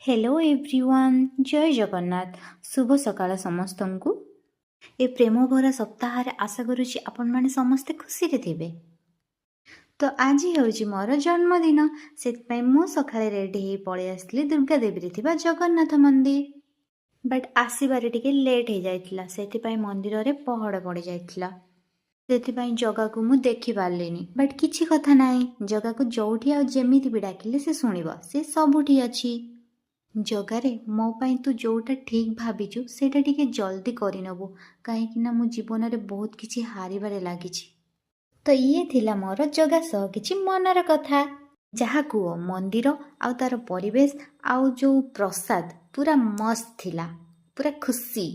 Hello everyone, ଜୟ ଜଗନ୍ନାଥ। ଶୁଭ ସକାଳ ସମସ୍ତଙ୍କୁ। ଏ ପ୍ରେମ ଭରା ସପ୍ତାହରେ ଆଶା କରୁଛି ଆପଣମାନେ ସମସ୍ତେ ଖୁସିରେ ଥିବେ। ତ ଆଜି ହେଉଛି ମୋର ଜନ୍ମଦିନ। ସେଥିପାଇଁ ମୁଁ ସକାଳେ ରେଡ଼ି ହେଇ ପଳେଇ ଆସିଥିଲି ଦୁର୍ଗା ଦେବୀରେ ଥିବା ଜଗନ୍ନାଥ ମନ୍ଦିର। ବଟ୍ ଆସିବାରେ ଟିକେ ଲେଟ୍ ହେଇଯାଇଥିଲା, ସେଥିପାଇଁ ମନ୍ଦିରରେ ପହଡ଼ ପଡ଼ିଯାଇଥିଲା। ସେଥିପାଇଁ ଜଗାକୁ ମୁଁ ଦେଖିପାରିଲିନି। ବଟ୍ କିଛି କଥା ନାହିଁ, ଜଗାକୁ ଯୋଉଠି ଆଉ ଯେମିତି ବି ଡାକିଲେ ସେ ଶୁଣିବ। ସେ ସବୁଠି ଅଛି। ଜଗାରେ, ମୋ ପାଇଁ ତୁ ଯୋଉଟା ଠିକ୍ ଭାବିଛୁ, ସେଇଟା ଟିକେ ଜଲ୍ଦି କରିନେବୁ, କାହିଁକିନା ମୁଁ ଜୀବନରେ ବହୁତ କିଛି ହାରିବାରେ ଲାଗିଛି। ତ ଇଏ ଥିଲା ମୋର ଜଗା ସହ କିଛି ମନର କଥା। ଯାହା କୁହ, ମନ୍ଦିର ଆଉ ତାର ପରିବେଶ ଆଉ ଯୋଉ ପ୍ରସାଦ ପୁରା ମସ୍ତ ଥିଲା, ପୁରା ଖୁସି।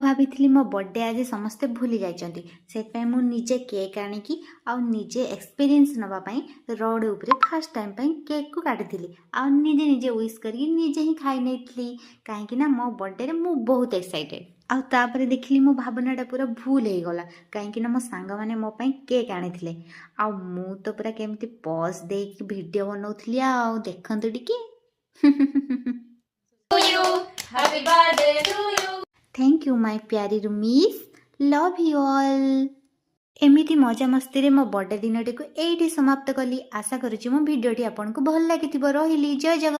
ଭାବିଥିଲି ମୋ ବର୍ଥଡେ ଆଜି ସମସ୍ତେ ଭୁଲି ଯାଇଛନ୍ତି, ସେଥିପାଇଁ ମୁଁ ନିଜେ କେକ୍ ଆଣିକି ଆଉ ନିଜେ ଏକ୍ସପିରିଏନ୍ସ ନେବା ପାଇଁ ରୋଡ଼ ଉପରେ ଫାର୍ଷ୍ଟ ଟାଇମ୍ ପାଇଁ କେକ୍କୁ କାଟିଥିଲି ଆଉ ନିଜେ ନିଜେ ୱିଶ୍ କରିକି ନିଜେ ହିଁ ଖାଇ ନେଇଥିଲି, କାହିଁକି ନା ମୋ ବର୍ଥଡେରେ ମୁଁ ବହୁତ ଏକ୍ସାଇଟେଡ଼। ଆଉ ତାପରେ ଦେଖିଲି ମୋ ଭାବନାଟା ପୁରା ଭୁଲ ହେଇଗଲା, କାହିଁକି ନା ମୋ ସାଙ୍ଗମାନେ ମୋ ପାଇଁ କେକ୍ ଆଣିଥିଲେ ଆଉ ମୁଁ ତ ପୁରା କେମିତି ପଜ୍ ଦେଇକି ଭିଡ଼ିଓ ବନଉଥିଲି। ଆଉ ଦେଖନ୍ତୁ ଟିକେ। Happy birthday to you. Thank you, my Pyari ରୁମିସ୍। Love you all. ଏମିତି ମଜାମସ୍ତିରେ ମୋ ବର୍ଥଡେ ଦିନଟିକୁ ଏଇଠି ସମାପ୍ତ କଲି। ଆଶା କରୁଛି ମୋ ଭିଡ଼ିଓଟି ଆପଣଙ୍କୁ ଭଲ ଲାଗିଥିବ। ରହିଲି, ଜୟ ଜଗନ୍ନାଥ।